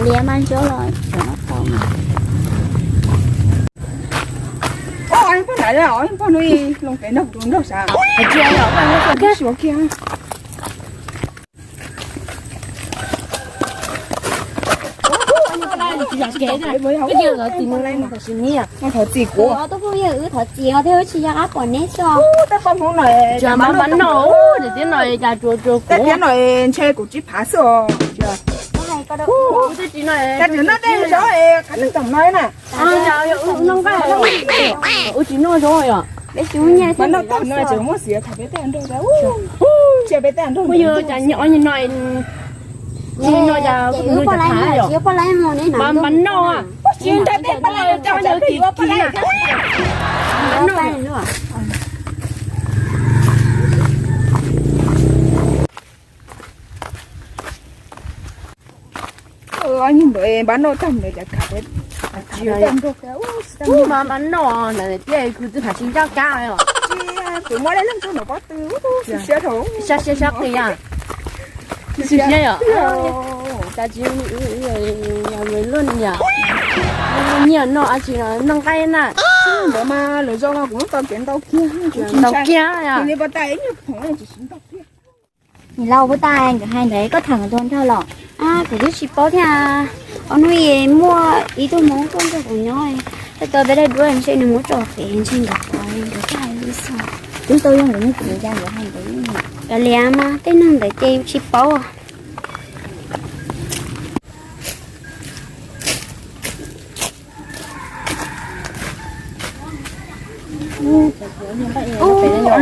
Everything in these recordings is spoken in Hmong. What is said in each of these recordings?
Liab mas ntsob los cov no tau mas. Pog no, pog no loo pem nrog kuv nrog sav. Hais tias yog pog no suav kiag. Thov txim kuv. Thov txim os, thiab tsis yog qab pom neb xwb. Tej poj Hmoob no, mas no cas tsuas tsuas kuv no ntshe kuv tsib phav xwb os. Cas tsis noj tej zaub qhov neeg tom no na. Ua tsis noj zaub yom. Mas noj tag no ces muab xiav tham peb tej nrog. Cia peb tej nrog. Kuv yog cas nyob no, nyob no cas kuv tus nrog cas tham yom. Mas noj. Ua tsis nrog tej poj laib, cas peb ua poj laib. Npam noj tag mus cas khav. Npam noj ntawd thiab kuv twb khav tsis ncaj kab os. Kuv muab dab leeg rau nram pob tw, siab dhau, siab siab qis. Xwb siab yom. Cas tsis yog luaj niam, nyiam noj dab tsi no noj nqaij na. Ntawd mas lwm zaus mas kuv muab tau kev ntau kiag, ntau kiag. Nim li pov tas ib nyuag phoom tsis siv ntau kiag. Nim lauj, pov tas nkawd hais ntawd koj tham nkawd tus nraug los? Kuv twb tsis paub thiab. Ob hnub muaj ib tug Hmoob tuaj nrog kuv nyob, tau peb daim duab ntshe nws muab tso pem ntshe nkawd pom nkawd thiaj hais li xwb. Twb tau yog nkawd muab kuv mus ya nkawd hais ntawd. Kav liam mas tej neeg ntawd ces tsis paub.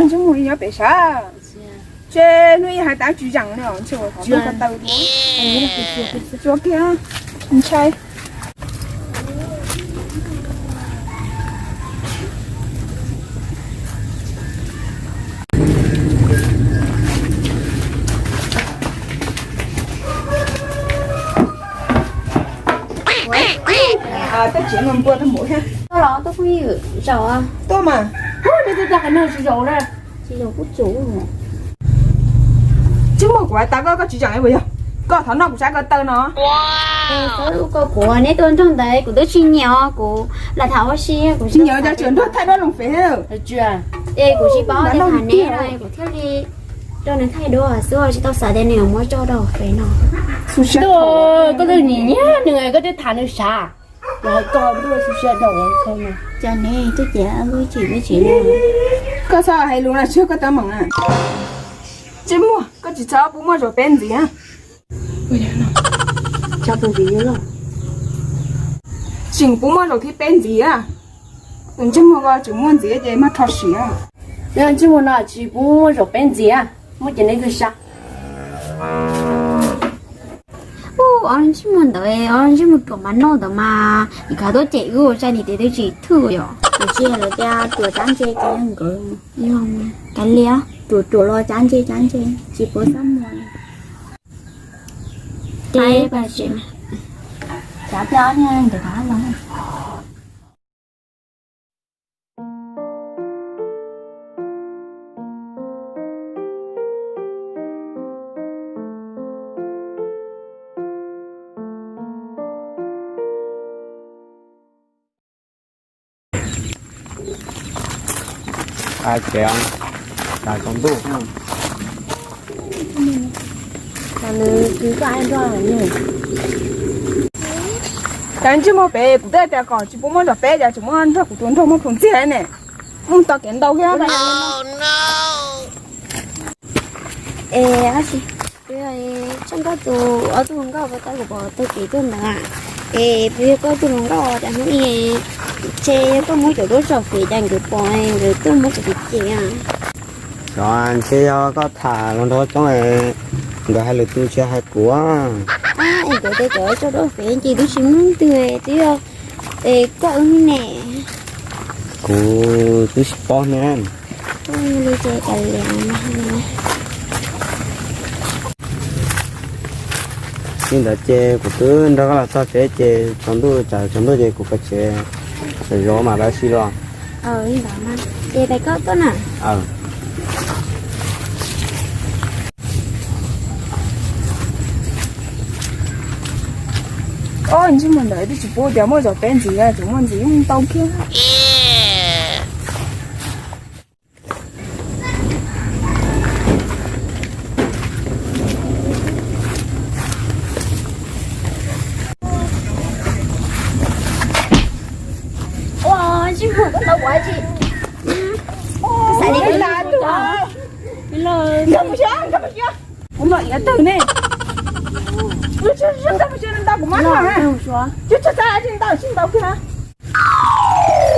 Ntsej muag nyob pem sab. Ces hnub ib hais tas tsis zeem li os, ntshe ua qhov tau tau. Tsuas kiag, ntshai. Tej tsev no npua tau npaum thiab. Tuaj los tuaj phooj ywg zaum. Tuaj mas. Ntsej muag kuv hais tas koj, koj tsis zeem li puas yog? Koj thov noj kuv sab ko taw no. Xav ua koj kuv, neb tuaj nrog ntawd kuv twb tsis nyiam os, kuv lam tham ua si, kuv tsis nyiam cas tseem nrog thaij duab loo fem. Es kuv tsis paub tias tham neb no kuv thiaj li rau nws thaij duab xwb, tsis tau xav tias nws yuav muab tso rau fem no. Koj twb nim nyiam nws koj twb tham nws sav. Los koj ntuj xu siab rau ua tau no. Cas neb tuaj ces lub tsev lub tsev no. Koj txhob hais lus no tsis yog koj teeb meem na. Ntsej muag, koj tsis txhob pub muaj zaum peb ntxiv. Tsis pub ntxiv los? Tseem pub muaj zaum thib peb ntxiv. Ntsej muag ko tseem muaj ntxiv ces mag rho siav. Ntsej muag no tsis pub muaj zaum peb ntxiv, muab ces neb twb sab. Ub, ob ntsej muag ntawd, ob ntsej muag ruam mas noj ntawd mas, nim khav tuaj cem wb ua tsaij nim tes twb tsis thwj yom. Tus tsis lawv tias ruam cab ntse ces yog nkawd. Kav liam, ruam ruam los cab ntse cab ntse, tsis pub xab muag. Ces cav pliaj ob niag ntawd los. Ces tas tsaus ntuj, nws kwv koj nrog nws. Cas ntsej muag pem kuv twb tias kom tsis pub muab zaum peb, cas tseem muab nrog kuv tus nraug muab khoom txiag ne. Mus tau kev ntau thiab. Es, tsheej koj tus ob tug hluas nkauj ko tau kuv pom tau kev tuaj ntawd. Es puas yog koj tus hluas nkauj cas hnub i, ntshe yog koj muab cov duab tso fem cas nkawd pom nkawd tuaj muab kuv tus cem. Xyov, ntshe yog koj tham hluas nraug coob, nkawd hais lwm tus tsis hais kuv. Es nkawd tias cov tso duab fem ces twb tsis muaj leej twg, twb yog es koj wb ne. Kuv twb tsis paub ne. Li ces kav liam. Li ntawd ces kuv twb nrog koj los txog tsev ces tsaus ntuj, tsam tsaus ntuj ces kuv pais tsev, zov mas lawv si los. Ces pais koj tuaj na. Ob ntsej muag ntawd twb tsis pub tias muaj zos peb ntxiv, tseem muaj ntxiv tau kiag. Ua, ntsej muag koj ntau ua tsi? Xav li koj ntau. Nkag mus xyuas, nkag mus xyuas. Kuv los iav tawg ne. Wb tsis nkag mus xyuas ntau kuv mab no. Tsis txhob txav tsis ntau tsis ntau kiag na.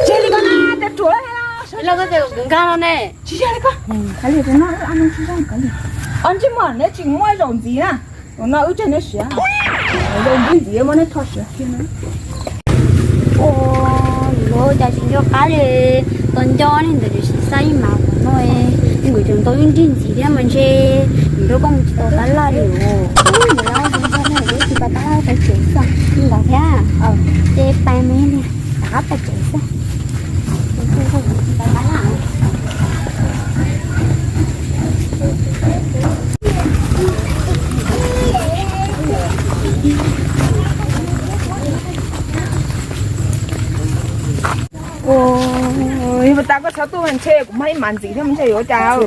Tsis li koj na, tes ruam los. Los koj tes kuv nkag no ne. Tsis yog li koj. Kav liam, tus no a no tsis zoo kav liam. Ob ntsej muag neb tsis muaj zaum ntxiv na. Tus no wb tseg neb siav. Zaum ntxiv ntxiv muab neb tho siav kiag na. Ua, yuav cas tsis nco qab li, tau nco li ntawd tsis xav ib mas no. Nkawd tseem tau ib nrig ntxiv thiab mas ntshe nrog koj mus tsis tau tab laj li os. Ub, nws los nrog nrog nws tsis tau tab laj tau tsev xwb ntawd thiab. Ces pais me li rov qab tau tsev xwb. Ua, tas koj txhob tuaj ntshe kuv mag ib mas ntxiv thiab ntshe yuav cas.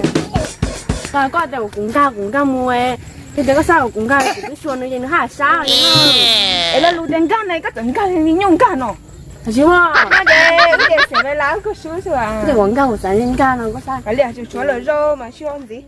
Koj tias kuv nkag kuv nkag mus, ces tias koj xav kuv nkag kuv twb xyuas nws ces nws haj sab li. Es lo lus tias nkag ne koj txawm nkag li nyuj nkag no. Tsis muaj. Ces xiam li lawv koj swb xwb. Tias kuv nkag kuv xav li nkag no koj xav. Kav liam, tshuav lawm zaum mas xyuas ntxiv.